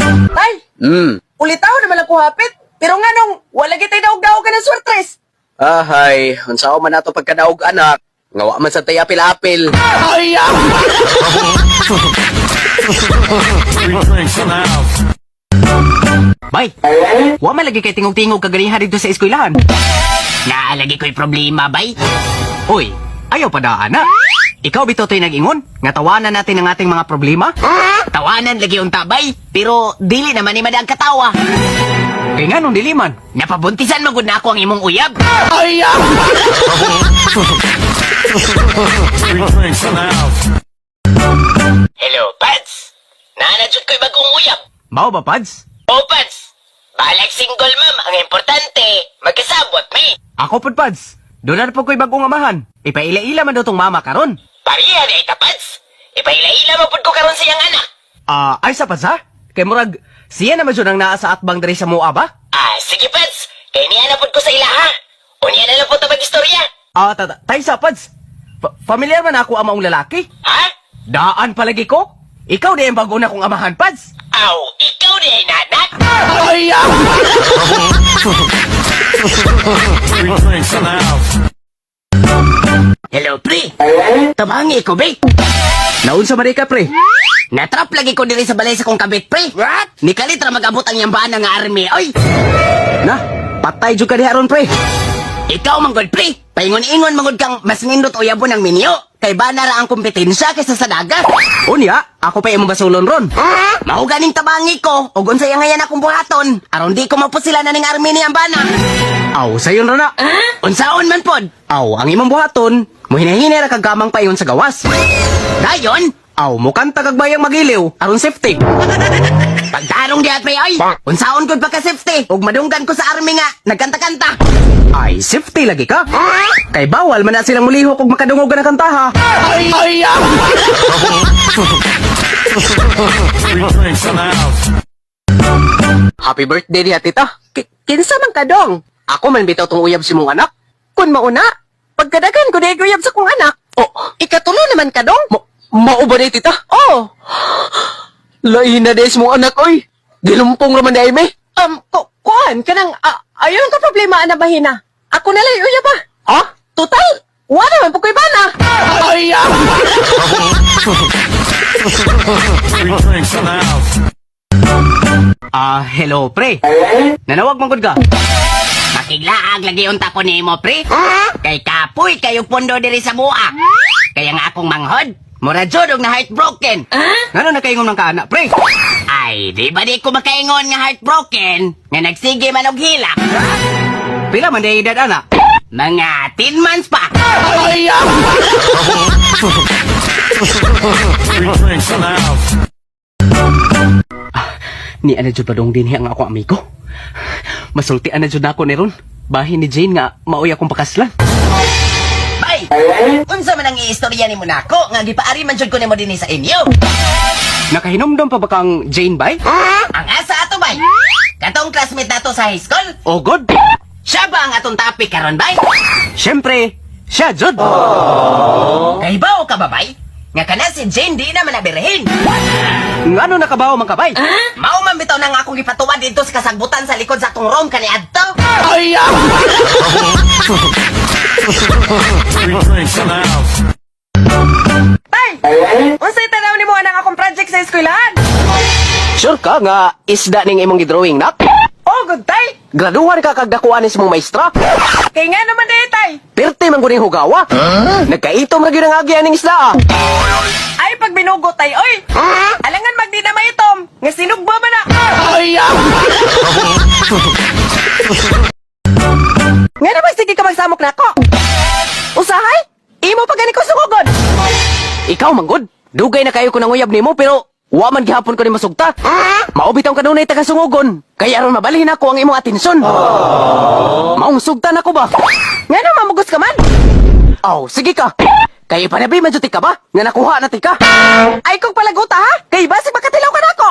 Tay, ulitaw naman ako hapit. Pero nga nung, wala kita'y daog-daog ka ng swertres. Ahay, unsa man nato pagkadaog, anak? Nga wa man sa tay apil-apil. Free drinks in the house. Bay, wa man lagi kay tingog-tingog kaganiha dito sa eskwelahan. Naalagi ko'y problema, bay. Uy, ayaw pa daan na. Ikaw bitaw to'y nag-ingon? Nga tawanan natin ang ating mga problema? Tawanan lagi unta, bay. Pero dili naman ni madang katawa. Kay nga nung diliman. Napabuntisan magud na ako ang imong uyab. Free drinks in the house. Hello, Pads. Naana jud ko'y bagong uyab. Mao ba, Pads? Oh, Pads. Balag single, ma'am. Ang importante, magkasabot mi. Ako pod, Pads. Doon na po ko'y bagong amahan. Ipaila-ila man daw tong mama karon. Pareha na ita, Pads. Ipaila-ila mo pud ko karon sa iyang anak. Ah, ay sa Pads ha? Kay murag, siya naman jud ang naa sa atbang diri sa mua ba? Ah, sige, Pads. Kay niya na pud ko sa ilaha. Unya na lang po ta mag-istorya. Ah, tay sa Pads. Familiar man ako ang maong lalaki. Ha? Daan palagi ko. Ikaw di ang bago na kong amahan, Pads. Aw, ikaw di ay nanak. Free drinks in the house. Hello, pre. Tabangi ko, be. Naunsa man di ka, pre? Natrap lagi ko diri sa balay sa kong kabit, pre. What? Nikalit ra mag-abot ang yambaan nga army, oy. Na, patay jud ka diha ron, pre. Ikaw manggod, pre. Paingon-ingon manggod kang mas nindot uyabon ang minyo. Kay bana ra ang kompetensya kaysa sa dagat. Unya, ako pa imong basulon ron. Mao ganing tabangi ko ug unsay ngayan akong buhaton aron di ko mapusila na ning army ni ambana. Aw, sayon ra na. Unsaon man pod? Aw, ang imong buhaton, muhinahinay ra kag gamang payon sa gawas. Dayon, Aw, mukanta kag bayang magiliw aron safety. Pagtarong diha, pre, oy. Unsaon gud pagka safety ug madunggan ko sa army nga nagkanta-kanta. Ay, safety lagi ka. Kay bawal man na silang mulihok ug makadungog ka na kantaha. Free drinks in the house. Happy birthday diha, tita. Kinsa man kadong? Ako man bitaw tong uyab si mong anak. Kun mauna, pagkadagan ko dahil uyab sa kong anak. Oh, Ikatulo naman kadong. Mao ba ni, tita? Oh, Lain na des mong anak oy. Gilumpong raman di ay me. Kuan, kanang, ayaw ka problema, ana bahina. Ako na lang uyab ah. Ha? Total, wala man po ko'y bana. Free drinks in the house. Ah, hello pre. Nanawag man gud ka. Makiglaag lagi unta ko nimo, pre. Kay kapoy kayo pondo diri sa buak. Kaya nga akong manghod, mura jud og na heartbroken. Ngano nakaingon man ka ana, pre? Ay, di ba di ko makaingon nga heartbroken nga nagsige man og hilak? Pila man di edad ana? Mga 10 months pa. Free drinks in the house. Ni ana jud padong dinhi ang ako amigo. Masulti ana jud nako ni ron. Bahin ni Jane nga maoy akong pakaslan. Bay, unsa man ang iistorya nimo nako nga gipaari man jud ko nimo dinhi sa inyo? Nakahinomdom pa ba kang Jane bay? Ang asa ato, bay. Katong classmate nato sa high school, Oh God. siya ba ang atong topic karon, bay? Siyempre, siya jud. Kay bawo ka ba, bay? Nga kana si Jane di na manabirhin. Ngano nakabawo man ka bay? Mao man bitaw na nga akong gipatuwa dito sa kasagbutan sa likod sa atong room kaniadto. Free drinks in the house. Tay, unsay tanaw nimo anang akong project sa eskwelahan? Sure ka nga isda ning imong gidrawing nak? Oh, good tay. Graduhan ka kag dakuan ni mong maestra. Kay nga naman dahil, tay. Pirti man gud ning hugawa. Nagkaitom ra gyud ang agi aning isda. Ah. Ay, pag binugo, tay, oy. Alangan magdi na maitom. Nga sinugba man na. Nga naman sige ka magsamok na ako. Usahay, imo pa gani ko sungugon. Ikaw man gud. Dugay na kayo ko nanguyab nimo pero wa man gihapon ko ni masugta. Mao bitaw kanunay taga sungugon. Kay aron mabalhin ako ang imong atensyon. Maong sugtan ako ba? Nga naman mamugos ka man. Aw, sige ka. Kay panabi man jud ka ba? Nga nakuha na ti ka. Ay kong palaguta ha. Kay basig makatilaw ka na ako.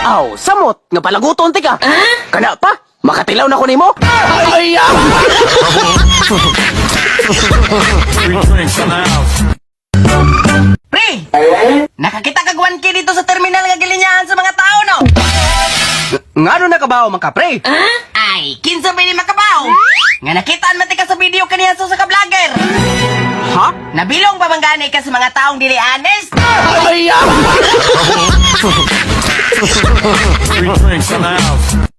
Aw, samot nga palaguton ti ka. Kana pa, makatilaw na ko nimo. Free drinks in the house. Pre, nakakita kag 1K dito sa terminal nga gilinyaan sa mga tao no. Ngano nakabaw man ka, pre? Ay, kinsa ba ni makabaw? Nga nakitaan man ka sa video kaniya sa ka vlogger. Ha? Nabilong pa man gani ka sa mga taong dili honest? Ay, Free drinks in the house.